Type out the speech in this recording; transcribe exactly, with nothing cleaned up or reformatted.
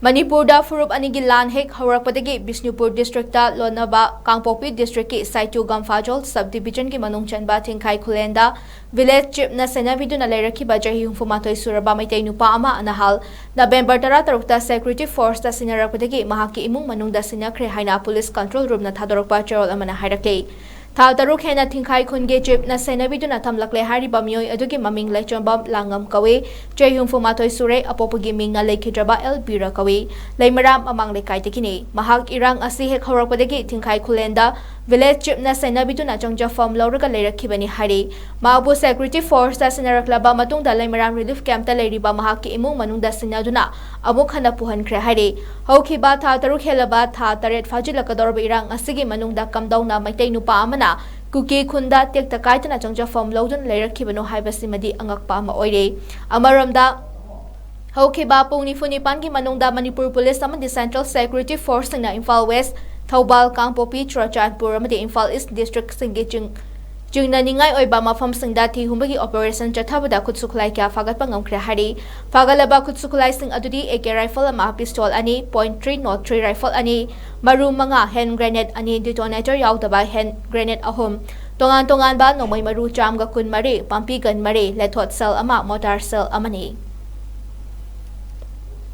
ꯃꯅꯤꯄꯨꯔꯗ ꯐꯨꯔꯨꯞ ꯑꯅꯤꯒꯤ ꯂꯥꯟ ꯍꯦꯛ ꯍꯧꯔꯛꯄꯗꯒꯤ ꯕꯤꯁꯅꯨꯄꯨꯔ districtꯇ ꯂꯣꯟꯅꯕ ꯀꯥꯡꯄꯣꯛꯄꯤ districtꯀꯤ ꯁꯥꯏꯇꯨ ꯒꯝꯐꯥꯖꯣꯜ sub divisionꯒꯤ ꯃꯅꯨꯡ ꯆꯟꯕ ꯊꯤꯡꯈꯥꯏ ꯈꯨꯂꯦꯟꯗ village chiefꯅ ꯁꯦꯟꯅꯕꯤꯗꯨꯅ ꯂꯩꯔꯛꯈꯤꯕ ꯆꯍꯤ ꯍꯨꯝꯐꯨ ꯃꯥꯊꯣꯏ ꯁꯨꯔꯕ ꯃꯩꯇꯩ ꯅꯨꯄꯥ ꯑꯃ ꯅꯍꯥꯜ November ꯇꯔꯥ ꯇꯔꯨꯛꯇ security forceꯇ ꯁꯤꯟꯅꯔꯛꯄꯗꯒꯤ ꯃꯍꯥꯛꯀꯤ ꯏꯃꯨꯡ ꯃꯅꯨꯡꯗ ꯁꯤꯟꯅꯈ꯭ꯔꯦ ꯍꯥꯏꯅ police control roomꯅ ꯊꯥꯗꯣꯔꯛꯄ ꯆꯦꯔꯣꯜ ꯑꯃꯅ ꯍꯥꯏꯔꯛꯂꯤ꯫ ꯊꯥ ꯇꯔꯨꯛ ꯍꯦꯟꯅ ꯊꯤꯡꯈꯥꯏ ꯈꯨꯟꯒꯤ chiefꯅ ꯁꯦꯟꯅꯕꯤꯗꯨꯅ ꯊꯝꯂꯛꯂꯦ ꯍꯥꯏꯔꯤꯕ ꯃꯤꯑꯣꯏ ꯑꯗꯨꯒꯤ ꯃꯃꯤꯡ ꯂꯩꯆꯣꯝꯕꯝ ꯂꯥꯡꯉꯝ ꯀꯧꯏ꯫ ꯆꯍꯤ ꯍꯨꯝꯐꯨ ꯃꯥꯊꯣꯏ ꯁꯨꯔꯦ꯫ ꯑꯄꯣꯛꯄꯒꯤ ꯃꯤꯡꯅ ꯂꯩꯈꯤꯗ꯭ꯔꯕ ꯑꯦꯜ ꯕꯤꯔ ꯀꯧꯏ꯫ ꯂꯩꯃꯔꯥꯝ ꯃꯃꯥꯡ ꯂꯩꯀꯥꯏꯗꯒꯤꯅꯤ꯫ ꯃꯍꯥꯛ ꯏꯔꯥꯡ ꯑꯁꯤ ꯍꯦꯛ ꯍꯧꯔꯛꯄꯗꯒꯤ ꯊꯤꯡꯈꯥꯏ ꯈꯨꯂꯦꯟꯗ village chiefꯅ ꯁꯦꯟꯅꯕꯤꯗꯨꯅ ꯆꯪꯖꯐꯝ ꯂꯧꯔꯒ ꯂꯩꯔꯛꯈꯤꯕꯅꯤ ꯍꯥꯏꯔꯤ꯫ ꯃꯍꯥꯛꯄꯨ security forceꯇ ꯁꯤꯟꯅꯔꯛꯂꯕ ꯃꯇꯨꯡꯗ ꯂꯩꯃꯔꯥꯝ relief campꯇ ꯂꯩꯔꯤꯕ ꯃꯍꯥꯛꯀꯤ ꯏꯃꯨꯡ ꯃꯅꯨꯡꯗ ꯁꯤꯟꯅꯗꯨꯅ ꯑꯃꯨꯛ ꯍꯟꯅ ꯄꯨꯍꯟꯈ꯭ꯔꯦ ꯍꯥꯏꯔꯤ꯫ ꯍꯧꯈꯤꯕ ꯊꯥ ꯇꯔꯨꯛ ꯍꯦꯜꯂꯕ ꯊꯥ ꯇꯔꯦꯠ ꯐꯥꯖꯤꯜꯂꯛꯀꯗꯧꯔꯕ ꯏꯔꯥꯡ ꯑꯁꯤꯒꯤ ꯃꯅꯨꯡꯗ ꯀꯝꯗꯧꯅ ꯃꯩꯇꯩ ꯅꯨꯄꯥ ꯑꯃꯅ ꯀꯨꯀꯤ ꯈꯨꯟꯗ ꯇꯦꯛꯇ ꯀꯥꯏꯗꯅ ꯆꯪꯖꯐꯝ ꯂꯧꯗꯨꯅ ꯂꯩꯔꯛꯈꯤꯕꯅꯣ ꯍꯥꯏꯕꯁꯤꯃꯗꯤ ꯑꯉꯛꯄ ꯑꯃ ꯑꯣꯏꯔꯦ꯫ ꯑꯃꯔꯣꯝꯗ, ꯍꯧꯈꯤꯕ ꯄꯨꯡ ꯅꯤꯐꯨ ꯅꯤꯄꯥꯟꯒꯤ ꯃꯅꯨꯡꯗ ꯃꯅꯤꯄꯨꯔ police ꯑꯃꯗꯤ central security forceꯁꯤꯡꯅ Imphal West, Thoubal, ꯀꯥꯡꯄꯣꯛꯄꯤ, ꯆꯨꯔꯆꯥꯟꯄꯨꯔ ꯑꯃꯗꯤ ꯏꯝꯐꯥꯜ East districtꯁꯤꯡꯒꯤ ꯆꯤꯡ-, ꯆꯤꯡꯅꯅꯤꯡꯉꯥꯏ ꯑꯣꯏꯕ ꯃꯐꯝꯁꯤꯡꯗ ꯊꯤꯍꯨꯝꯕꯒꯤ operation ꯆꯠꯊꯕꯗ ꯈꯨꯠꯁꯨ ꯈꯨꯠꯂꯥꯏ ꯀꯌꯥ ꯐꯥꯒꯠꯄ ꯉꯝꯈ꯭ꯔꯦ ꯍꯥꯏꯔꯤ꯫ ꯐꯥꯒꯠꯂꯕ ꯈꯨꯠꯁꯨ ꯈꯨꯠꯂꯥꯏꯁꯤꯡ ꯑꯗꯨꯗꯤ A K rifle ꯑꯃ, pistol ꯑꯅꯤ, point three nought three rifle ꯑꯅꯤ, ꯃꯔꯨ ꯃꯉꯥ, hand grenade ꯑꯅꯤ, detonator ꯌꯥꯎꯗꯕ hand grenade ꯑꯍꯨꯝ, ꯇꯣꯉꯥꯟ ꯇꯣꯉꯥꯟꯕ ꯅꯣꯡꯃꯩ ꯃꯔꯨ ꯆꯥꯝꯃꯒ ꯀꯨꯟꯃꯔꯤ, ꯄꯥꯝꯕꯤ gun ꯃꯔꯤ, ꯂꯦꯊꯣꯠ shell ꯑꯃ, mortar shell ꯑꯃꯅꯤ꯫